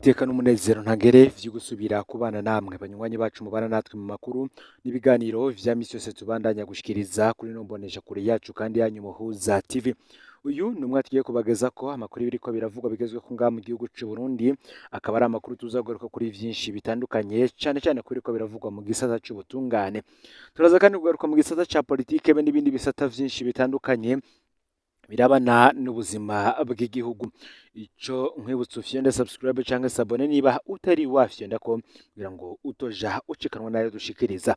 Niteka n'umunezero ntangere vyo gusubira kubana namwe banywanyi bacu mubana natwe mu makuru n'ibiganiro vya misi yose tubandanya gushikiriza kuri ino mboneshakure yacu kandi yanyu Muhuza TV. Uyu ni umwe tugiye kubagezako amakuru y'ibiriko biravugwa bigezweho ngaha mu gihugu c'u Burundi, akaba ari amakuru tuza kugaruka kuri vyinshi bitandukanye, cane cane ku biriko biravugwa mu gisata c'ubutungane. Turaza kandi kugaruka mu gisata ca politike be n'ibindi bisata vyinshi bitandukanye birabana n'ubuzima bw'igihugu. Ico nkwibutsa, ufyonde subscribe canke s'abonner niba utari wafyonda ko, kugira ngo utoja ucikanwa nayo dushikiriza.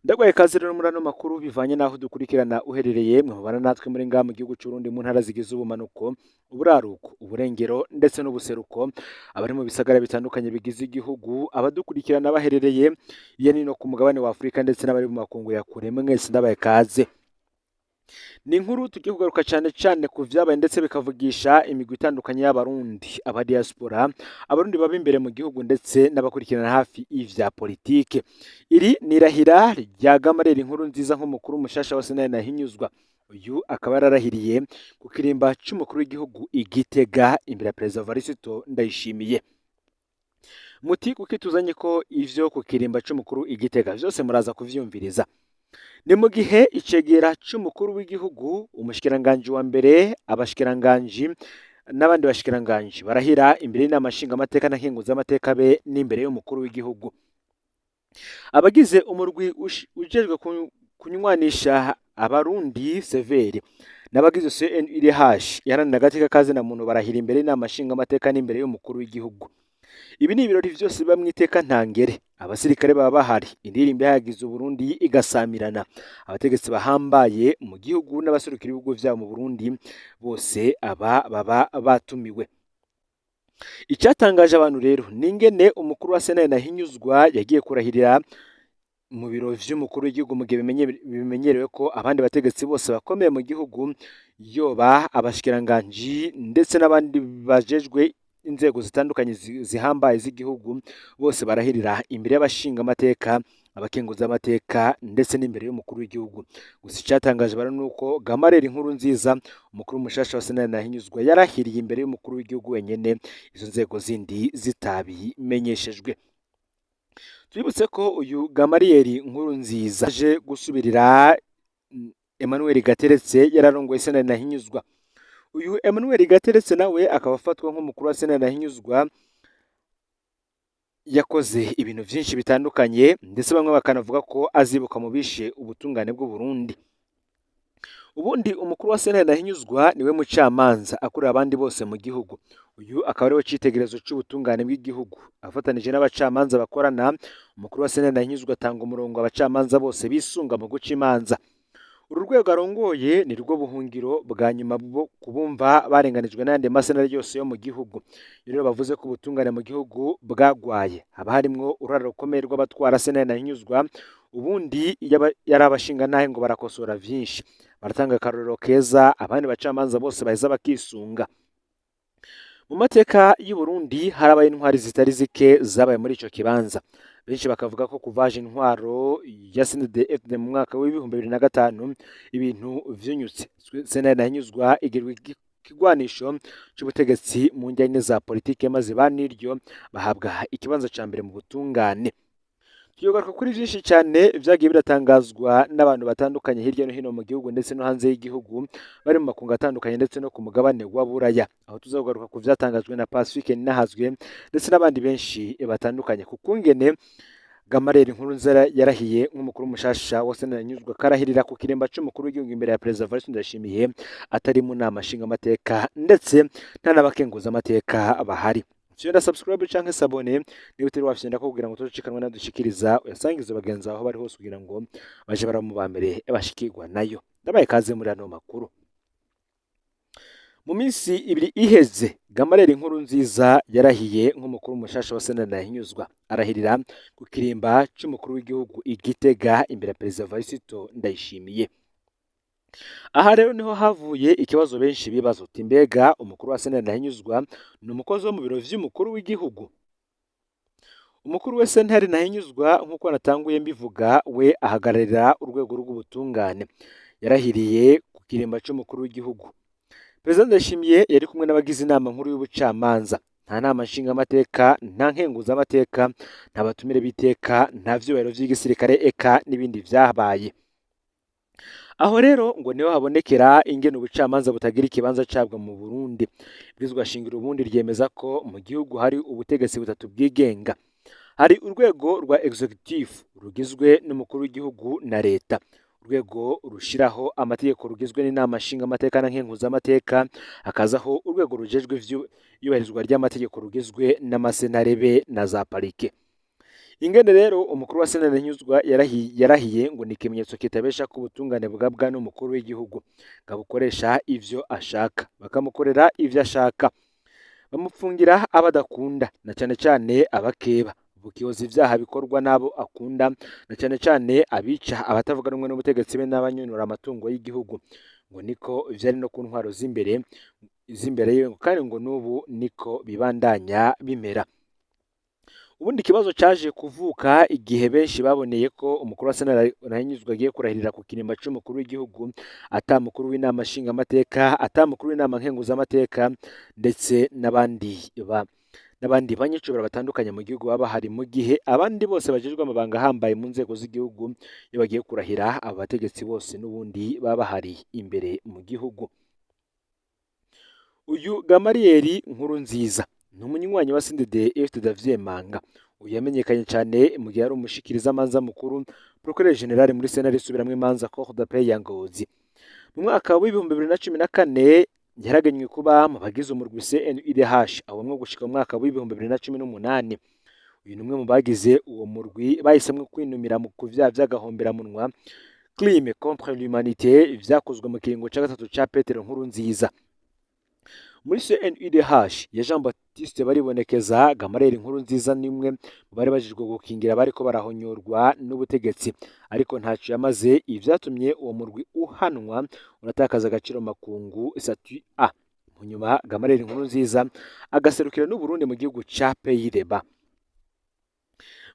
Ndagwaye ikaze rero muri ano makuru bivanye n'aho dukurikirana uherereye. Mwe mubana natwe muri ngaha mu gihugu c'Uburundi, mu ntara zigize ubumanuko, uburaruko, uburengero ndetse n'ubuseruko, abari mu bisagara bitandukanye bigize igihugu, abadukurikirana baherereye iyo nino ku mugabane wa Afurika, ndetse n'abari mu makungu ya kure, mwese ndabaye kaze. Ni inkuru tugiye kugaruka cyane cyane ku vyabaye ndetse bikavugisha imigwi itandukanye y'Abarundi, aba diaspora, Abarundi baba imbere mu gihugu, ndetse n'abakurikirana hafi ivya politike. Iri ni irahira rya Gamariyeri Nkurunziza nk'umukuru mushasha wa sentare Ntahinyuzwa. Uyu akaba yararahiriye ku kirimba c'umukuru w'igihugu i Gitega imbere ya Perezida Varisito Ndayishimiye. Muti kuki tuzanye ko ivyo ku kirimba c'umukuru i Gitega? Vyose muraza kuvyumviriza. Ni mu gihe icegera c'umukuru w'igihugu, umushikiranganji wa mbere, abashikiranganji n'abandi bashikiranganji barahira imbere y'inama nshingamateka na nkenguzamateka be n'imbere y'umukuru w'igihugu. Abagize umurwi ujejwe kunywanisha Abarundi, CVR, n'abagize CNIDH iharanira agateka ka zina muntu barahira imbere y'inama nshingamateka n'imbere y'umukuru w'igihugu. Ibi ni ibirori vyose biba mw'iteka ntangere. Abasirikare baba bahari, indirimbo ihayagiza Uburundi igasamirana, abategetsi bahambaye mu gihugu n'abaserukira ibihugu vyabo mu Burundi bose aba baba batumiwe. Icyatangaje abantu rero ni ingene umukuru wa sentare Ntahinyuzwa yagiye kurahirira mu biro vy'umukuru w'igihugu, mu gihe bimenyerewe ko abandi bategetsi bose bakomeye mu gihugu, yoba abashikiranganji ndetse n'abandi bajejwe inzego zitandukanye zihambaye z'igihugu, bose barahirira imbere y'abashingamateka, abakenguzamateka ndetse n'imbere y'umukuru w'igihugu. Gusa icyatangaje abantu ni uko Gamariyeri Nkurunziza, umukuru mushasha wa sentare Ntahinyuzwa, yarahiriye imbere y'umukuru w'igihugu wenyene, izo nzego zindi zitabimenyeshejwe. Twibutse ko uyu Gamariyeri Nkurunziza aje gusubirira Emmanuel Gateretse yararongoye sentare Ntahinyuzwa. Uyu Emmanuel Gateretse nawe akaba afatwa nk'umukuru wa sentare Ntahinyuzwa yakoze ibintu vyinshi bitandukanye, ndetse bamwe bakanavuga ko azibuka mu bishe ubutungane bw'u Burundi. Ubundi umukuru wa sentare Ntahinyuzwa niwe mucamanza akurira abandi bose mu gihugu. Uyu akaba ariwe citegererezo c'ubutungane bw'igihugu. Afatanije n'abacamanza bakorana, umukuru wa sentare Ntahinyuzwa atanga umurongo abacamanza bose bisunga mu guca imanza. Uru rwego arongoye ni rwo buhungiro bwa nyuma bwo kubumva barenganijwe n'ayandi masentare yose yo mu gihugu. Iyo rero bavuze ko ubutungane mu gihugu bwagwaye, haba harimwo uruhara rukomeye rw'abatwara sentare Ntahinyuzwa. Ubundi iyo yari abashingantahe ngo barakosora vyinshi, baratanga akarorero keza abandi bacamanza bose baheza bakisunga. Mu mateka y'u Burundi harabaye intwari zitari zike zabaye muri ico kibanza. Benshi bakavuga ko kuva haje intwaro ya CNDD-FDD mu mwaka w'2005 ibintu vyunyutse, sentare Ntahinyuzwa igirwa ikigwanisho c'ubutegetsi mu njyane za politike, maze ba niryo bahabwa ikibanza ca mbere mu butungane. Tuyogaruka kuri vyinshi cyane vyagiye biratangazwa n'abantu batandukanye hirya no hino mu gihugu ndetse no hanze y'igihugu, bari mu makungu atandukanye ndetse no ku mugabane wa Buraya, aho tuzogaruka ku vyatangajwe na Pacifique Ninahazwe ndetse n'abandi benshi batandukanye ku kungene Gamariyeri Nkurunziza yarahiye nk'umukuru mushasha wa sentare Ntahinyuzwa, karahirira ku kirimba c'umukuru w'igihugu imbere ya Perezida Evariste Ndayishimiye, atari mu nama nshingamateka ndetse nta n'abakenguzamateka bahari. Fyonda subscribe canke s'abonner niba utari wafyonda ko, kugira ngo tucikanwe nadushikiriza, uyasangize bagenzi aho bari hose kugira ngo baje baramu ba mbere bashikirwa nayo. Ndabaye kaze muri ano makuru. Mu minsi 2 iheze, Gamariyeri Nkurunziza yarahiye nk'umukuru mushasha wa sentare Ntahinyuzwa, arahirira ku kirimba c'umukuru w'igihugu i Gitega imbere ya Perezida Evariste Ndayishimiye. Aha rero niho havuye ikibazo benshi bibaza uti: mbega umukuru wa sentare Ntahinyuzwa ni umukozi wo mu biro vy'umukuru w'igihugu? Umukuru wa sentare Ntahinyuzwa, nk'uko natanguye mbivuga, we ahagararira urwego rw'ubutungane. Yarahiriye ku kirimba c'umukuru w'igihugu. Perezida Ndayishimiye yari kumwe n'abagize inama nkuru y'ubucamanza. Nta nama nshingamateka, nta nkenguzamateka, nta batumire b'iteka, nta vyubahiro vy'igisirikare, eka n'ibindi vyabaye. Aho rero ngo niho habonekera ingene ubucamanza butagira ikibanza cabwo mu Burundi. Ibwirizwa shingiro ubundi ryemeza ko mu gihugu hari ubutegetsi butatu bwigenga. Hari urwego rwa executive rugizwe n'umukuru w'igihugu na leta, urwego rushiraho amategeko rugizwe n'inama nshingamateka na nkenguzamateka, hakazaho urwego rujejwe iyubahirizwa ry'amategeko rugizwe n'amasentare be na za parike. Ingene rero umukuru wa sentare Ntahinyuzwa yarahiye ngo ni ikimenyetso kitabesha ko ubutungane bwabwa n'umukuru w'igihugu, ngo abukoresha ivyo ashaka, bakamukorera ivyo ashaka, bamupfungira abo adakunda na cane cane abakeba, bukihoza ivyaha bikorwa n'abo akunda na cane cane abica abatavuga rumwe n'ubutegetsi be n'abanyonora amatungo y'igihugu. Ngo niko vyari no ku ntwaro z'imbere yiwe, kandi ngo n'ubu niko bibandanya bimera. Ubundi ikibazo caje kuvuka igihe benshi baboneye ko umukuru wa sentare Ntahinyuzwa agiye kurahirira ku kirimba c'umukuru w'igihugu, ata mukuru w'inama nshingamateka, ata mukuru w'inama nkenguzamateka, ndetse n'abandi banyicubahiro batandukanye mu gihugu baba bahari, mu gihe abandi bose bajejwe amabanga ahambaye mu nzego z'igihugu iyo bagiye kurahira, abo bategetsi bose n'ubundi baba bahari imbere mu gihugu. Uyu Gamariyeri Nkurunziza ni umunywanyi wa CNDD FDD avyemanga. Uyu yamenyekanye cane mu gihe yari umushikirizamanza mukuru, procureur général, muri sentare isubiramwo imanza, Cour d'appel ya Ngozi. Mu mwaka w'2014 yaragenywe kuba mu bagize umurwi CNIDH, awamwo gushika mu mwaka w'2018. Uyu ni umwe mu bagize uwo murwi bahisemwo kwinumira mu kuvyaha vy'agahomberamunwa, crime contre l'humanité, vyakozwe mu kiringo ca gatatu ca Petero Nkurunziza. Muri CNIDH ya Jean Baptiste Baribonekeza, Gamariyeri Nkurunziza ni umwe mu bari bajejwe gukingira abariko barahonyorwa n'ubutegetsi, ariko ntaco yamaze. Ivyatumye uwo murwi uhanwa, uratakaza agaciro makungu, statut A. Mu nyuma Gamariyeri Nkurunziza agaserukira n'Uburundi mu gihugu ca Pays-Bas.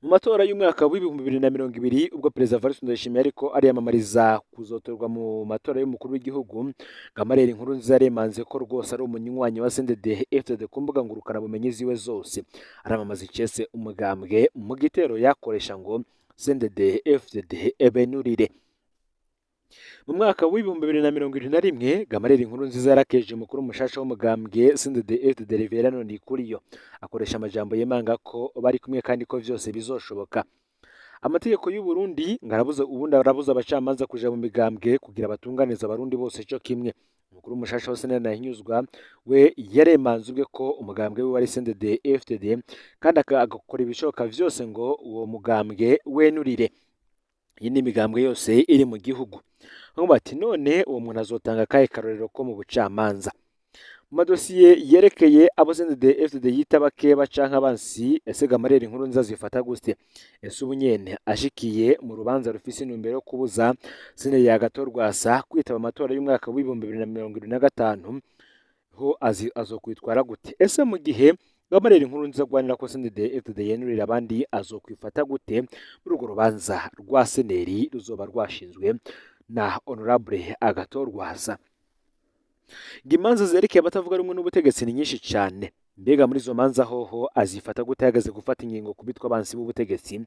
Mu matora y'umwaka w'2020, ubwo Perezida Evariste Ndayishimiye ariko ariyamamariza kuzotorwa mu matora y'umukuru w'igihugu, Gamariyeri Nkurunziza yaremanze ko rwose ari umunywanyi wa CNDD FDD ku mbuga ngurukanabumenyi ziwe zose, aramamaza icese umugambwe mu gitero yakoresha ngo CNDD FDD ebenurire. Mu mwaka w'2021, Gamariyeri Nkurunziza yarakeje umukuru mushasha w'umugambwe CNDD FDD, Reverien Ndikuriyo, akoresha amajambo yemanga ko bari kumwe kandi ko vyose bizoshoboka. Amategeko y'u Burundi ngo arabuza, ubundi arabuza abacamanza kuja mu migambwe kugira batunganize abarundi bose co kimwe. Umukuru mushasha wa sentare Ntahinyuzwa we yaremanze ubwe ko umugambwe wiwe ari CNDD FDD, kandi agakora ibishoboka vyose ngo uwo mugambwe wenurire iyi ni imigambwe yose iri mu gihugu. Bamwe bati: none uwo muntu azotanga akahe karorero ko mu bucamanza mu madosiye yerekeye abo CNDD FDD yita bakeba canke abansi? Ese Gamariyeri Nkurunziza azifata gute? Ese ubu nyene ashikiye mu rubanza rufise intumbero yo kubuza Sentare ya Agathon Rwasa kwitaba amatora y'umwaka w'2025, ho azokwitwara gute? Ese mu gihe Gamariyeri Nkurunziza agwanira ko CNDD FDD yenurira abandi, azokwifata gute muri urwo rubanza rwa seneri ruzoba rwashinzwe na Honorable Agathon Rwasa? Ngo imanza zerekeye abatavuga rumwe n'ubutegetsi ni nyinshi cyane. Mbega muri izo manza hoho azifata gute ahagaze gufata ingingo ku bitwa abansi b'ubutegetsi?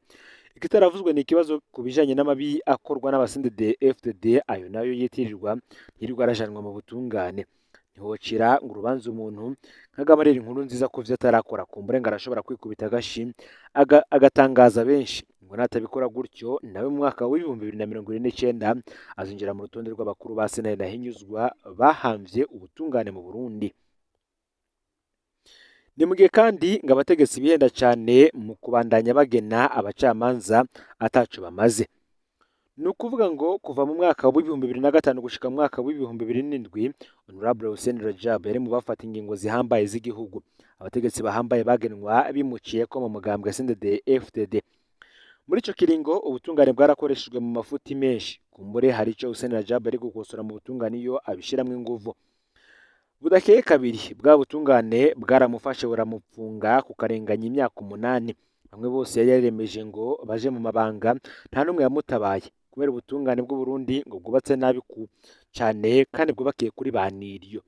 Ikitaravuzwe ni ikibazo ku bijanye n'amabi akorwa n'aba CNDD FDD, ayo nayo yitirirwa ntirirwa arajanwa mu butungane. Ntihocira ngo urubanza umuntu nka Gamariyeri Nkurunziza ku vyo atarakora. Kumbure ngo arashobora kwikubita agashi agatangaza benshi. Ngo natabikora gutyo, nawe mu mwaka w'2029 azinjira mu rutonde rw'abakuru ba sentare Ntahinyuzwa bahamvye ubutungane mu Burundi. Ni mu gihe kandi ngo abategetsi bihenda cane mu kubandanya bagena abacamanza ataco bamaze. Ni ukuvuga ngo kuva mu mwaka w'2005 gushika mu mwaka w'2007, Honorable Hussein Rajab yari mu bafata ingingo zihambaye z'igihugu. Abategetsi bahambaye bagenwa bimuciyeko mu mugambwe CNDD FDD. Muri ico kiringo ubutungane bwarakoreshejwe mu mafuti menshi. Kumbure hari ico Hussein Rajab ari gukosora mu butungane iyo abishiramwo inguvu. Budakeye kabiri, bwa butungane bwaramufashe buramupfunga kukarenganya imyaka 8. Bamwe bose yari yaremeje ngo baje mu mabanga, nta n'umwe yamutabaye kubera ubutungane bw'Uburundi ngo bwubatse nabi ku cane kandi bwubakiye kuri ba niryo.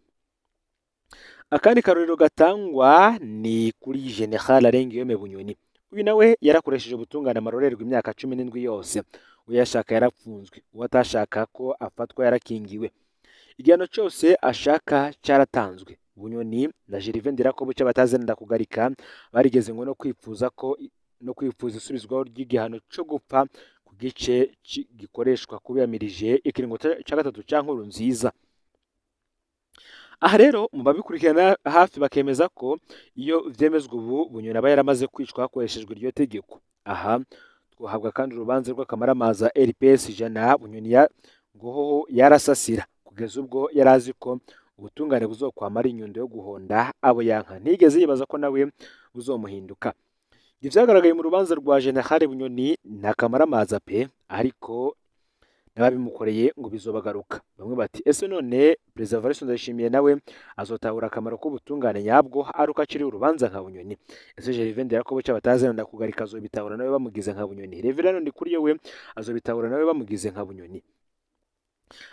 Akandi karorero gatangwa ni kuri General Arengiyome Bunyoni. Uyu nawe yarakoresheje ubutungane amarorerwa imyaka 17 yose. Uyashaka yarapfunzwe, uwo atashaka ko afatwa yarakingiwe. Igihano cyose ashaka cyaratanzwe. Bunyoni na Gervais Ndirakobuca batazenda kugarika barigeze ngo no kwipfuza ko no kwifuza isubizwaho ry'igihano cyo gupfa ku gice gikoreshwa kubiyamirije ikiringo cya gatatu cya Nkurunziza. Aha rero mu babikurikirana hafi bakemeza ko iyo vyemezwa ubu Bunyoni aba yaramaze kwicwa hakoreshejwe iryo tegeko. Aha twahabwa kandi urubanza rw'akamaramaza RPS 100 Bunyoni ngo hoho yarasasira kugeza ubwo yari azi ko ubutungane buzokwama ari inyundo yo guhonda abo yanka, ntiyigeze yibaza ko nawe buzomuhinduka. Ivyagaragaye mu rubanza rwa General Bunyoni ni akamaramaza pe, ariko n'ababimukoreye ngo bizobagaruka. Bamwe bati ese none Perezida Evariste Ndayishimiye nawe azotahura akamaro k'ubutungane nyabwo ari uko akiriye urubanza nka Bunyoni? Ese Gervais Ndirakobuca batazenda kugarika azobitahura nawe bamugize nka Bunyoni? Reverend Ndikuriyo we azobitahura nawe bamugize nka Bunyoni?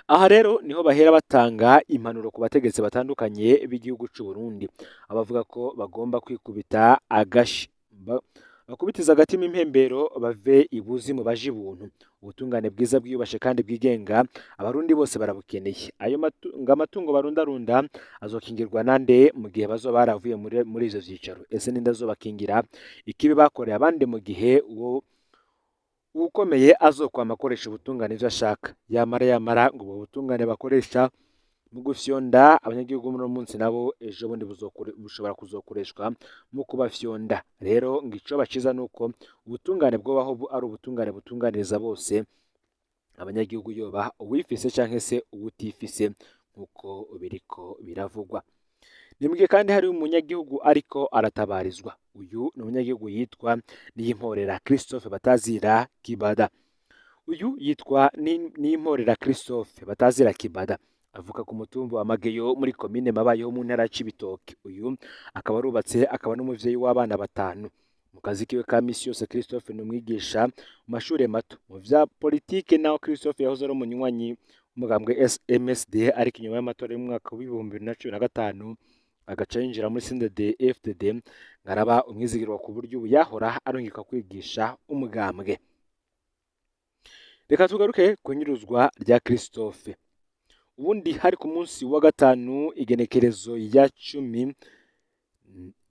Aha rero niho bahera batanga impanuro ku bategetsi batandukanye b'igihugu c'u Burundi, abavuga ko bagomba kwikubita agashi bakubitiza agatima impembero bave ibuzimu baje ibuntu. Ubutungane bwiza bwiyubashe kandi bwigenga abarundi bose barabukeneye. Ayo ngo amatungo barundarunda azokingirwa nande mu gihe bazoba baravuye muri ivyo vyicaro? Ese ninde azobakingira ikibi bakoreye abandi mu gihe uwo ukomeye azokwama akoresha ubutungane ivyo ashaka? Yamara ngo ubwo butungane bakoresha mu gufyonda abanyagihugu muri uno munsi nabo ejo bundi bushobora kuzokoreshwa mu kubafyonda. Rero ngo ico baciza nuko ubutungane bwobaho ari ubutungane butunganiriza bose abanyagihugu, yoba uwifise canke se uwutifise, nkuko biriko biravugwa. Ni mugihe kandi hari umunyagihugu ariko aratabarizwa. Uyu ni umunyagihugu yitwa Niyimporera Christophe batazira Kibada. Uyu yitwa Niyimporera Christophe batazira Kibada, avuka ku mutumba wa Mageyo muri komine Mabayi mu ntara ya Cibitoke. Uyu akaba arubatse, akaba n'umuvyeyi w'abana 5. Mu kazi kiwe ka misi yose Christophe ni umwigisha mu mashure mato. Mu vya politike naho Christophe yahoze ari umunywanyi w'umugambwe MSD, ariko inyuma y'amatora y'umwaka w'2015 agaca yinjira muri CNDD FDD, ngaraba umwizigirwa ku buryo ubu yahora arungika kwigisha umugambwe. Reka tugaruke ku nyuruzwa rya Christophe. Ubundi hari ku munsi wa gatanu igenekerezo ya 10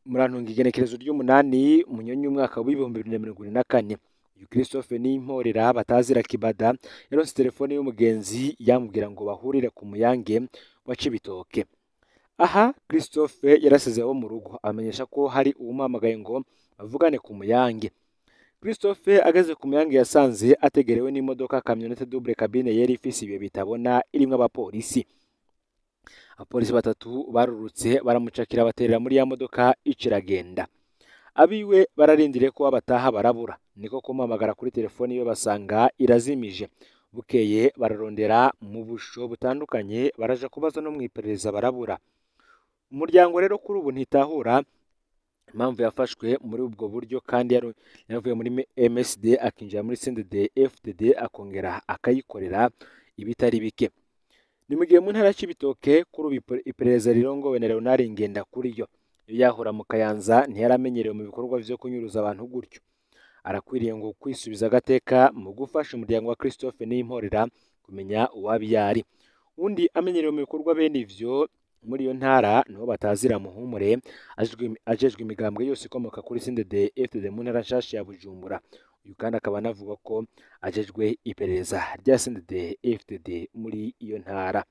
murantunga igenekerezo ry'umunani Munyonyi umwaka w'2024. Uyu Christophe Niyimporera batazira Kibada yaronse telefone y'umugenzi yamubwira ngo bahurire ku Muyange wa Cibitoke. Aha Christophe yarasize abo mu rugo amenyesha ko hari uwumuhamagaye ngo bavugane ku Muyange. Christophe ageze ku Muyange yasanze ategerewe n'imodoka kamyonete double cabine yari ifise ibiyo bitabona irimwo abapolisi. Abapolisi 3 barurutse baramucakira baterera muri ya modoka iciragenda. Abiwe bararindiriye ko bataha barabura, niko kumuhamagara kuri telefone iyo basanga irazimije. Bukeye bararondera mu busho butandukanye, baraja kubaza no mw'iperereza barabura. Umuryango rero kuri ubu ntitahura impamvu yafashwe muri ubwo buryo kandi yaravuye muri MSD akinjira muri CNDD FDD akongera akayikorera ibitari bike. Ni mu gihe mu ntara ya Cibitoke kuri ubu iperereza rirongowe na Leonard Ngendakuriyo. Iyo yahora mu Kayanza ntiyaramenyerewe mu bikorwa vyo kunyuruza abantu gutyo. Arakwiriye ngo kwisubiza agateka mu gufasha umuryango wa Christophe Niyimporera kumenya uwabiyari. Undi amenyerewe mu bikorwa bene ivyo muri iyo ntara niho batazira Muhumure, ajejwe imigambwe yose ikomoka kuri CNDD FDD mu ntara nshasha ya Bujumbura. Uyu kandi akaba anavuga ko ajejwe iperereza rya CNDD FDD muri iyo ntara.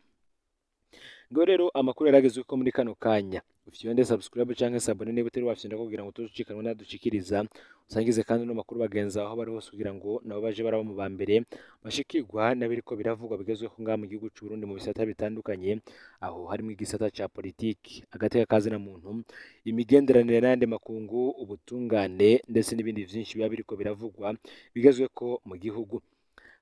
Ngo rero amakuru yaragezwe ko muri kano kanya ufyonde subscribe canke s'abonner niba utari wafyonda kugira ngo tuzucikanwe nadushikiriza, usangize kandi no makuru bagenza aho bari hose kugira ngo nabo baje baraba mu ba mbere bashikirwa n'abiriko biravugwa bigezweho ngaha mu gihugu c'u Burundi mu bisata bitandukanye, aho harimo igisata ca politiki, agateka kazina muntu, imigenderanire n'ayandi makungu, ubutungane ndetse n'ibindi vyinshi biba biriko biravugwa bigezweko mu gihugu.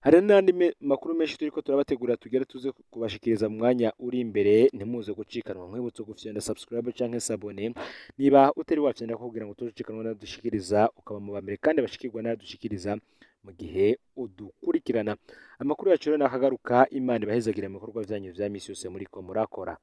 Hari n'andi makuru menshi turiko turabategura tugere tuze kubashikiriza mu mwanya uri imbere, ntimuze gucikanwa. Nkwibutsa gufyonda subscribe canke s'abonner niba utari wafyonda kugira ngo tuzucikanwe nadushikiriza, ukaba mu ba mbere kandi bashikirwa nadushikiriza mu gihe udukurikirana. Amakuru yacu rero nakagaruka. Imana ibahezagire mu bikorwa vyanyu vya misi yose muriko murakora.